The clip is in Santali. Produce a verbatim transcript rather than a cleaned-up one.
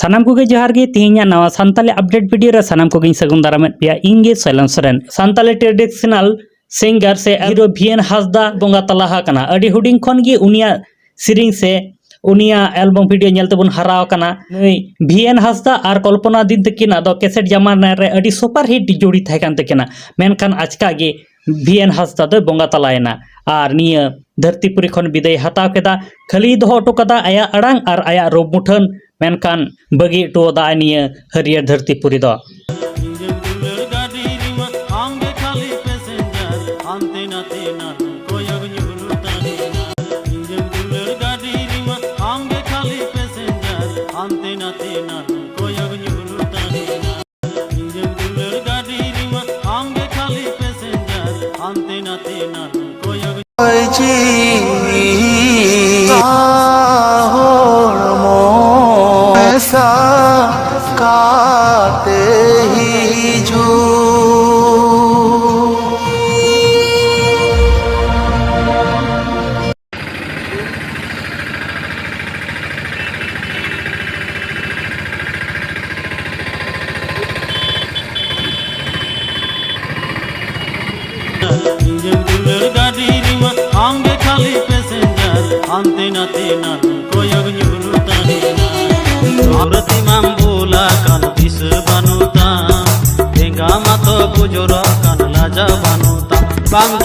ᱥᱟᱱᱟᱢ ᱠᱚᱜᱮ ᱡᱚᱦᱟᱨ ᱜᱮ᱾ ᱛᱮᱦᱮᱧᱟᱜ ᱱᱟᱣᱟ ᱥᱟᱱᱛᱟᱞᱤ update video ᱨᱮ ᱥᱟᱱᱟᱢ ᱠᱚᱜᱮᱧ ᱥᱟᱹᱜᱩᱱ ᱫᱟᱨᱟᱢᱮᱫ ᱯᱮᱭᱟ᱾ ᱤᱧ ᱜᱮ ᱥᱚᱭᱞᱚᱱ ᱥᱚᱨᱮᱱ᱾ ᱥᱟᱱᱛᱟᱞᱤ traditional singer ᱥᱮ ᱦᱤᱨᱳ ᱵᱷᱤ ᱮᱱ ᱦᱟᱸᱥᱫᱟ ᱵᱚᱸᱜᱟ ᱛᱟᱞᱟ ᱟᱠᱟᱱᱟ᱾ ᱟᱹᱰᱤ ᱦᱩᱰᱤᱧ ᱠᱷᱚᱱ ᱜᱮ ᱩᱱᱤᱭᱟᱜ ᱥᱮᱨᱮᱧ ᱥᱮ ᱩᱱᱤᱭᱟᱜ album video ᱧᱮᱞ ᱛᱮᱵᱚᱱ ᱦᱟᱨᱟ ᱟᱠᱟᱱᱟ᱾ ᱱᱩᱭ ᱵᱷᱤ ᱮᱱ ᱦᱟᱸᱥᱫᱟ ᱟᱨ ᱠᱚᱞᱯᱚᱱᱟ ᱫᱤᱱ ᱛᱟᱹᱠᱤᱱᱟᱜ ᱫᱚ ᱠᱮᱥᱮᱴ ᱡᱟᱢᱟᱱᱟ ᱨᱮ ᱟᱹᱰᱤ super hit ᱡᱩᱲᱤ ᱛᱟᱦᱮᱸ ᱠᱟᱱ ᱛᱟᱹᱠᱤᱱᱟ᱾ ᱢᱮᱱᱠᱷᱟᱱ ᱟᱪᱠᱟ ᱜᱮ ᱵᱷᱤ ᱮᱱ ᱦᱟᱸᱥᱫᱟ ᱫᱚᱭ ᱵᱚᱸᱜᱟ ᱛᱟᱞᱟᱭᱮᱱᱟ ᱟᱨ ᱱᱤᱭᱟᱹ ᱫᱷᱟᱹᱨᱛᱤ ᱯᱩᱨᱤ ᱠᱷᱚᱱ ᱵᱤᱫᱟᱹᱭ ᱦᱟᱛᱟᱣ ᱠᱮᱫᱟ᱾ ᱠᱷᱟᱹᱞᱤᱭ ᱫᱚᱦᱚ ᱦᱚᱴᱚ ᱠᱟᱫᱟ ᱟᱭᱟᱜ ᱟᱲᱟᱝ ᱟᱨ ᱟᱭᱟᱜ ᱨᱩᱯ ᱢᱩᱴᱷᱟᱹᱱ, ᱢᱮᱱᱠᱷᱟᱱ ᱵᱟᱹᱜᱤ ᱦᱚᱴᱚ ᱟᱫᱟᱭ ᱱᱤᱭᱟᱹ ᱦᱟᱹᱨᱭᱟᱹᱲ ᱫᱷᱟᱹᱨᱛᱤ ᱯᱩᱨᱤ ᱫᱚ᱾ ᱤᱧᱟᱹᱜ ᱫᱩᱞᱟᱹᱲ ᱜᱟᱹᱰᱤ ᱨᱮᱢᱟ ᱟᱢᱜᱮ ᱠᱷᱟᱹᱞᱤ passenger, ᱦᱟᱱᱛᱮ ᱱᱟᱛᱮ ᱱᱟᱹᱨ ᱠᱚᱭᱚᱜ ᱧᱩᱨ ᱛᱟᱦᱮᱱᱟ᱾ ᱤᱧᱟᱹᱜ ᱫᱩᱞᱟᱹᱲ ᱜᱟᱹᱰᱤ ᱨᱮᱢᱟ ᱟᱢᱜᱮ ᱠᱷᱟᱹᱞᱤ passenger, ᱦᱟᱱᱛᱮ ᱱᱟᱛᱮ ᱱᱟᱹᱨ ᱠᱚᱭᱚᱜ ᱧᱩᱨ ᱛᱟᱦᱮᱱᱟ᱾ ᱤᱧᱟᱹᱜ ᱫᱩᱞᱟᱹᱲ ᱜᱟᱹᱰᱤ ᱨᱮᱢᱟ ᱟᱢᱜᱮ ᱠᱷᱟᱹᱞᱤ passenger, ᱦᱟᱱᱛᱮ ᱱᱟᱛᱮ ᱱᱟᱹᱨ ᱠᱚᱭᱚᱜ ᱡᱤᱣᱤ ᱦᱚᱲᱢᱚ ᱢᱮᱥᱟ ᱠᱟᱛᱮ ᱦᱤᱡᱩᱜ᱾ ᱤᱧᱟᱹᱜ ᱫᱩᱞᱟᱹᱲ ᱜᱟᱹᱰᱤ ᱨᱮᱢᱟ ᱟᱢᱜᱮ ᱠᱷᱟᱹᱞᱤ passenger, ᱦᱟᱱᱛᱮ ᱱᱟᱛᱮ ᱱᱟᱹᱨ ᱠᱚᱭᱚᱜ ᱧᱩᱨ ᱛᱟᱦᱮᱱᱟ᱾ ᱥᱩᱨ ᱛᱮᱢᱟᱢ ᱵᱩᱞ ᱟᱠᱟᱱ ᱫᱤᱥᱟᱹ ᱵᱟᱹᱱᱩᱜ ᱛᱟᱢ, ᱮᱸᱜᱟ ᱢᱟᱛᱚ ᱵᱩᱡᱩᱨ ᱟᱠᱟᱱ ᱞᱟᱡᱟ ᱵᱟᱹᱱᱩᱜ ᱛᱟᱢ᱾ ᱵᱟᱝ